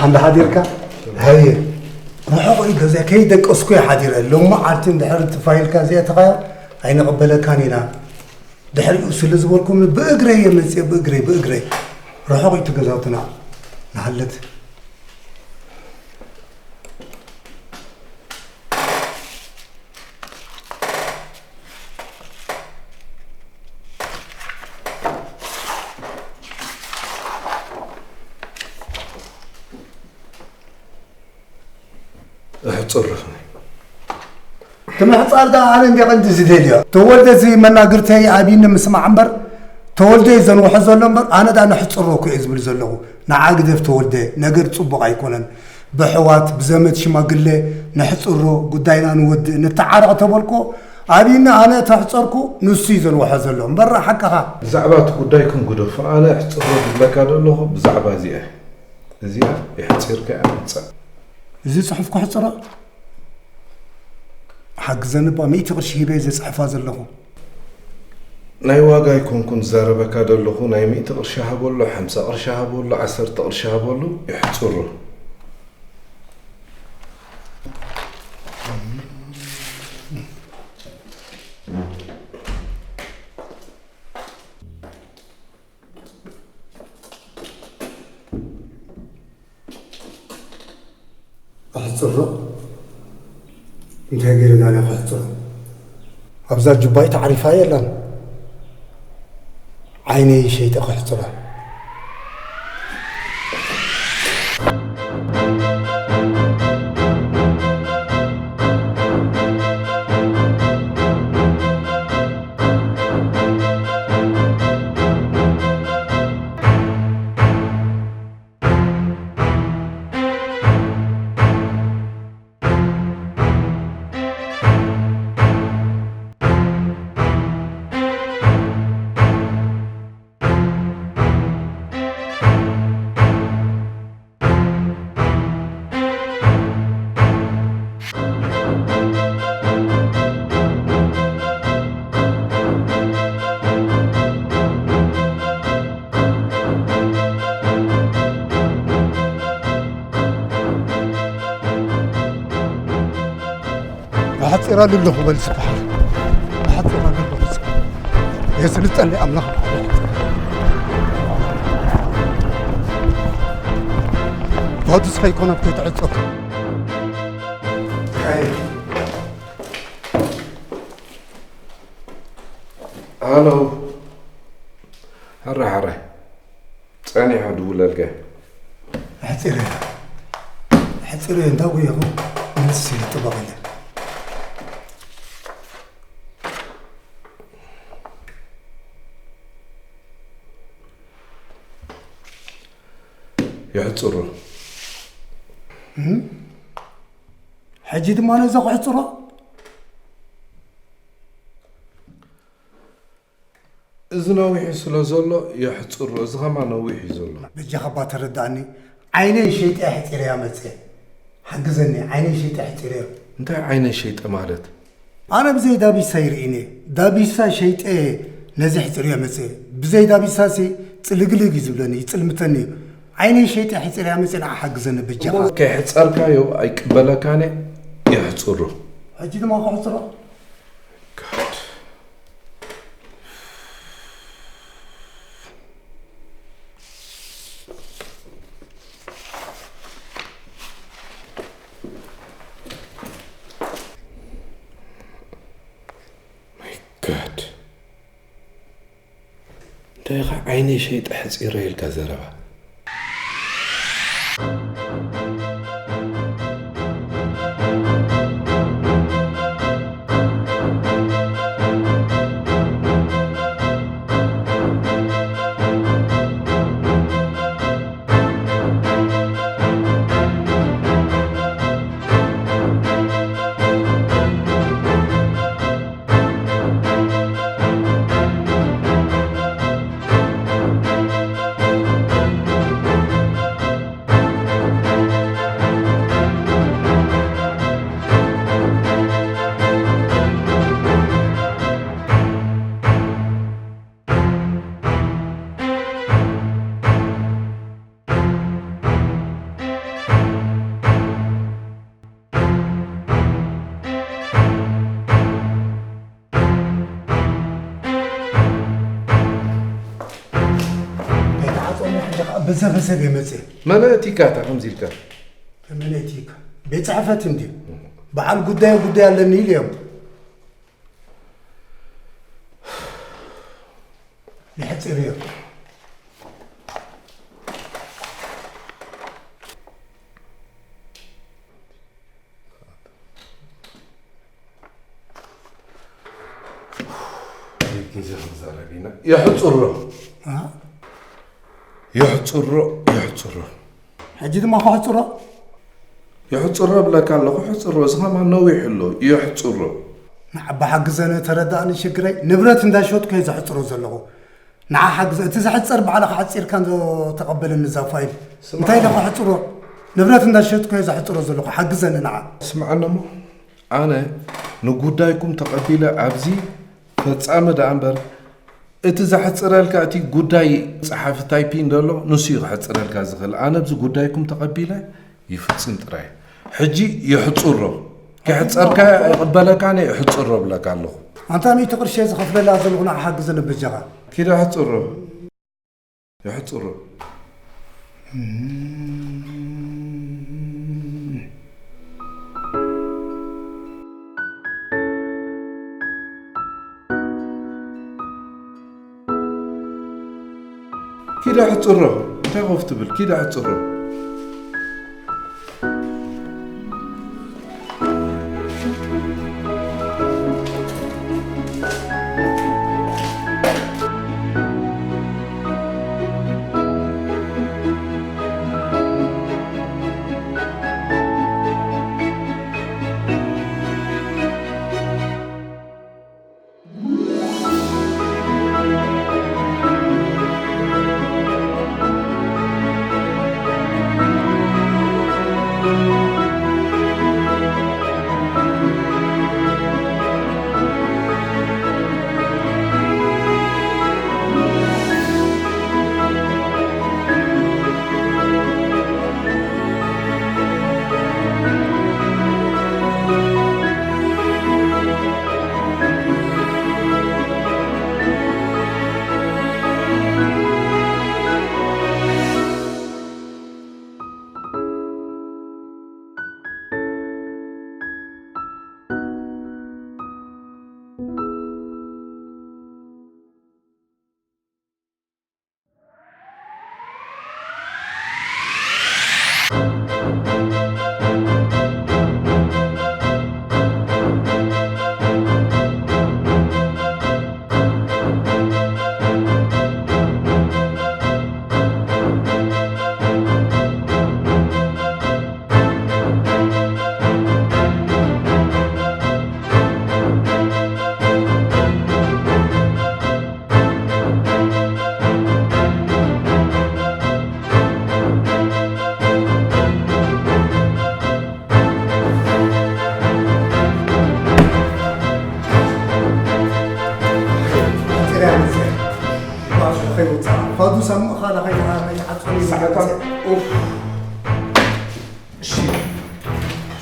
እንዳ ሓዲርካ? ሃየ። ርሑቕ እዩ ገዛ፣ ከይደቀስኩ እየ ሓዲረ። ሎሚ ዓልቲ እንድሕር ትፋይልካ እዚኣተኻዮ ኣይንቕበለካን ኢና። ድሕሪኡ ስለ ዝበልኩም ብእግረይ እየ መፅየ፣ ብእግረይ፣ ብእግረይ። ርሑቕ እዩ እቲ ገዛውትና። ንሃለት። እሕፅር። እቲ ምሕፃር ደኣ ኣነ እንደ ቀንዲ ዝደልዮ። ተወልደ እዚ መናግርተይ ኣቢኒ ምስማዕ እምበር፣ ተወልደ እዩ ዘንውሖ ዘሎ እምበር፣ ኣነ ደኣ ነሕፅሮ እኮ እየ ዝብል ዘለኹ። ንዓ ግደፍ ተወልደ፣ ነገር ፅቡቕ ኣይኮነን። ብሕዋት፣ ብዘመድ ሽማግለ ነሕፅሮ፣ ጉዳይና ንወድእ፣ ንተዓረቕ ተበልኮ፣ ኣቢኒ ኣነ ተሕፀርኩ፣ ንሱ እዩ ዘንውሖ ዘሎ። እምበር ሓቅኻ። ብዛዕባ እቲ ጉዳይኩም ግደፎ፣ ኣነ ኣሕፅሮ ዝብለካ ዘለኹ ብዛዕባ እዚኣ። እዚኣ የሕፂርካ እያ ምፃእ። እዚ ፅሑፍ ከሕፅሮ ሓግዘኒ እባ፣ ሚእቲ ቅርሺ ሂበ ዘፅሕፋ ዘለኹ። ናይ ዋጋ ኣይኮንኩን ዝዛረበካ ዘለኹ፣ ናይ ሚእቲ ቅርሺ ሃበሉ፣ ሓምሳ ቅርሺ ሃበሉ፣ ዓሰርተ ቅርሺ ሃበሉ፣ የሕፅሩ። ኣሕፅሮ? እንታይ ገይረ ዳንያ ከሕፅሮ? ኣብዛ ጁባይ ተዓሪፋ የላን። ዓይነይ ሸይጠ ከሕፅሮ። ኣሕፂራ ኣለኹ በል ዝበሃል። ኣሕፂራ ኣለኹ። የስልጠኒ ኣምላኽ። ባዱስ ከይኮነ ከይትዕፀኩ። ሃሎ። ሕረ ሕረ። ጸኒሑ ድውለልከ? ኣሕጺረ፣ ኣሕጺረ እንዳጎየኹ መልስ ይጥበቐለ። የሕጽሩ። እም? ሕጂ ድማ ነዚ ክሕጽሮ? እዚ ነዊሑ ስለ ዘሎ የሕጽሮ፣ እዚ ኸማ ነዊሕ እዩ ዘሎ። በጃኻ እባ ተረዳእኒ። ዓይነይ ሸይጠ ኣሕጺረያ መጽየ። ሓግዘኒ፣ ዓይነይ ሸይጠ ኣሕጺረዮ። እንታይ ዓይነይ ሸይጠ ማለት? ኣነ ብዘይ ዳቢሳ ይርእይኒ። ዳቢሳ ሸይጠ ነዚ ኣሕጺረዮ መጽየ። ብዘይ ዳቢሳሲ ጽልግልግ እዩ ዝብለኒ፣ ይጽልምተኒ እዩ። ዓይነይ ሸይጠ ኣሕጺረያ መጽየ፣ ንዓ ሓግዘኒ በጃኻ። እሞ ከይሕጸርካዮ ኣይቅበለካን እየ፣ የሕጽሮ። ሕጂ ድማ ከሕጽሮ? God. My God. እንታይ ኢኻ ዓይነይ ሸይጠ ሕጺረ ኢልካ ዘረባ? በዘ በዘ የመጽእ። መን እቲ ካታ ከምዚ ኢልካ? ከመን እቲ ካ? ቤት ጽሕፈት እንዲ። በዓል ጉዳይ ጉዳይ ኣለኒ ኢሉ እዮም። ንሕጽር እዮም። ግዜ ክንዛረብ ኢና። የሕጽሮ። አ? የሕጽሮ፣ የሕጽሮ። ሕጂ ድማ ከሕጽሮ? የሕጽሮ እብለካ ኣለኹ፣ ሕጽሮ። እዚ ኸማን ነዊሕ ኣሎ። የሕጽሮ። ንዓባ ሓግዘነ ተረዳእኒ ሽግረይ። ንብረት እንዳሸጥኩ እየ ዘሕጽሮ ዘለኹ። ንዓ ሓግዘ-፣ እቲ ዘሕጽር ባዕልኻ ሓጺርካ እንዶ ተቐበለኒ እዛ ፋይል። ስምዓ። እንታይ ኢለ ከሕጽሮ? ንብረት እንዳሸጥኩ እየ ዘሕጽሮ ዘለኹ። ሓግዘኒ ንዓ። ስምዓኒ እሞ፣ ኣነ ንጉዳይኩም ተቐቢለ ኣብዚ ፈጻሚ ደኣ እምበር፣ እቲ ዘሕጽረልካ እቲ ጉዳይ ጸሓፊ ታይፒንግ ዘሎ ንሱ እዩ ክሕጽረልካ ዝኽእል። ኣነ ኣብዚ ጉዳይኩም ተቐቢለ ይፍጽም ጥራይ። ሕጂ ይሕጽሮ። ክሕጸርካ ይቕበለካ፣ ኣነ ይሕጽሮ እብለካ ኣለኹ። ኣንታ ሚእቲ ቅርሺ ዝኸፍለላ ዘለኹ ንዓ ሓግዘኒ በጃኻ። ኪድ ኣሕጽሮ። የሕጽሮ። ኪድ ኣሕጽሮ። እንታይ ኮፍ ትብል? ኪድ ኣሕጽሮ።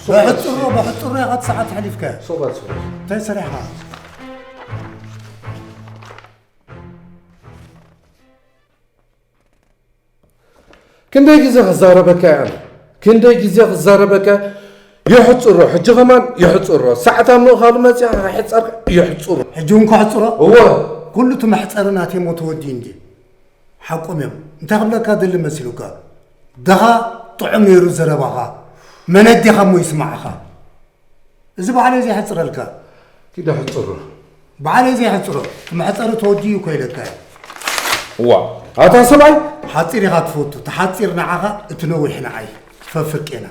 ብሕጽሮ ብሕጽሮ ኢኻ እቲ ሰዓት ኣሕሊፍካ። እንታይ ሰሪሕኻ? ክንደይ ግዜ ክዛረበካ እየ ኣነ? ክንደይ ግዜ ክዛረበካ? የሕጽሮ፣ ሕጂ ከማን የሕጽሮ። ሰዓት ኣብ ምእኻሉ መጺኣ ከሕጸር የሕጽሮ። ሕጂ እውን ከሕጽሮ? እወ። ኩሉ እቲ መሕጸሪ ናተይ እሞ ተወዲኡ እንድዩ። ሓቆም እዮም። እንታይ ክብለካ ደሊ መሲሉካ? ደኻ ጥዑም ነይሩ ዘረባኻ። መን ኣዴኻ እሞ ይስማዕኻ? እዚ ባዕለይ ዘይሕጽረልካ። ኪድ ኣሕጽሮ። ባዕለይ ዘይሕጽሮ። እቲ መሕጸሪ ተወዲኡ እኮ ኢለካ እየ። እዋ፣ ኣታ ሰብኣይ! ሓጺር ኢኻ ትፈቱ። እቲ ሓጺር ንዓኻ፣ እቲ ነዊሕ ንዓይ። ፈፍርቄና።